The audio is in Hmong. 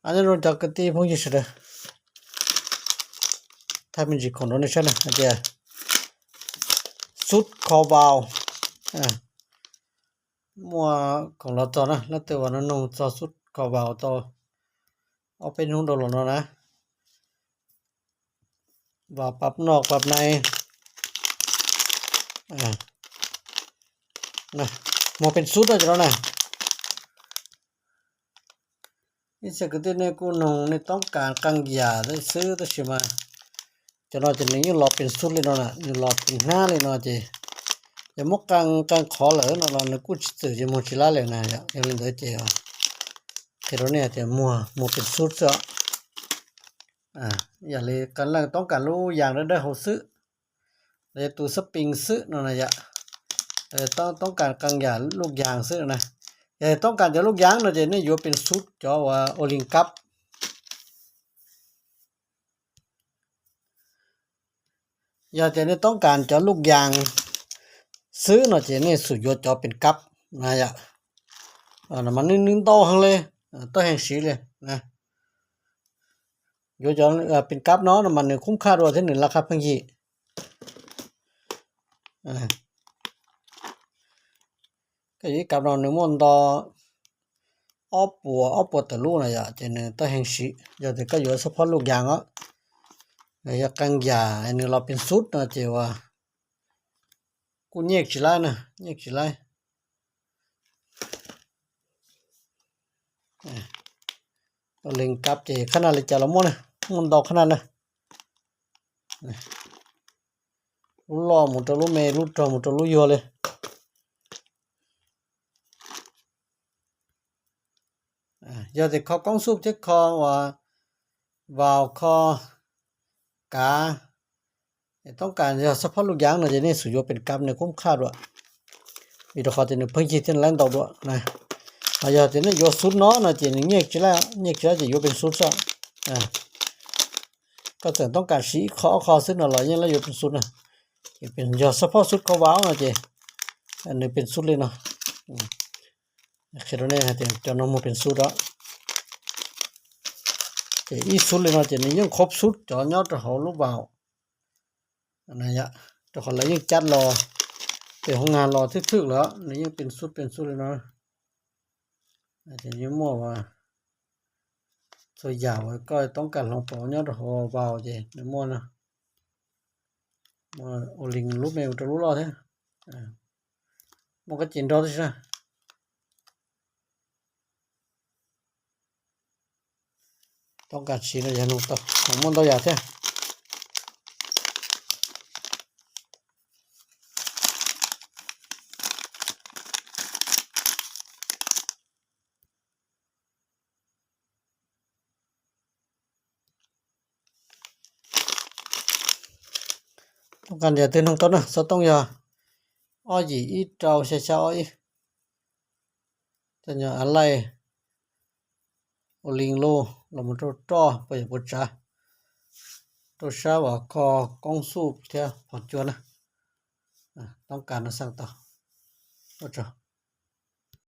Nyob zoo cov kwv tij phooj ywg sawv daws, thaij me ntsis khoom rau nej saib na, hais tias xub kho vau, muaj khoom los txog na, leej twg uas noog txog xub kho vau tau ob peb hnub dhau los no na, vau pab noj pab nai, muag pes xub no cov no na. Ib txhia kwv tij nej kuj noog nej toob kas qee yam xwb tab sis mas cov no ces nws yeej los pes xub li no na, nws los pes hnab li no ces yog muab qee qee qhov lawm no los nws kuj tsis txwm ces muag tsis laib lawm na. Yog li ntawd ces qhia rau nej tias muag muag pes xub xwb os. Yam li qee leej toob kas lub yas dawb dawb hauv xwb, los yog tus xab pees xwb no na yom, toob kas qee yam luj yas xwb na. Yog toob kas cov luj yas no ces nej yuav pes xub cov uas ua li kab. Yog tias nej toob kas cov luj yas xwb no ces nej xum yuav cov pes kab na yom. Mas nws ntau heev li, tau heev siv li. Yuav cov pes kab no no mas nws khoob khaj dua thiab nws laj qab pheej yig. Koj yuav ib kab no nws muaj nto ob puas ob puas tawm lub na yom, ces nws tau heev siv. Yog tias koj yuav xab phob luj yas os, yog qee yam nws los pes xub no ces uas kuj nyej tsis laib na, nyej tsis laib. Ua li kab ces qhab na li cas los muaj na, muaj ntau qhab na na. Lub loj mus rau lub me, lub rog mus rau lub yuag li. Yog tias kho koob xub thiab kho uas vaus kho kav, toob kas yog xab phob luj yas no ces nej xum yuav pes kab nws khoob khaj dua, vim rau qhov tias nws pheej yig thiab laib ntau dua na. Ho yog tias nej yuav xub no no ces nws nyej tsis laib, nyej tsis laib ces yuav pes xub xwb. Koj txawm toob kas siv ib qho ob qho xwb no los yeej laib yuav pes xub na. Yog xab phob xub kho vaus no ces nws pes xub li no. Qhia rau nej hais tias cov no muag pes xub os. Ces ib xub li no ces nws yeej khob xub cov nyob rau hauv lub vaus. Rau qhov lawv yeej cab los, pem hoob nas los thwj thwj lawm, nws yeej pes xub pes xub li no. Ces yeej muaj txhua yam uas koj toob kas hloov pauv nyob rau hauv vaus ces nws muaj no. Muaj ua li lub me mus rau lub loj thiab. Muaj kab ces nrog tib si na. Toob kas siv no yog nug tau, muaj ntau yam thiab. Toob kas yam twg nug tau na, xov tooj yog ob yim ib rau xya xya ob ib. Cov nyob a laij ua li lug los mus rau roj puas yog puas tsav, rau sab uas kho koob xuj thiab phom cua na. Toob kas no xaj tau. Ua tsaug.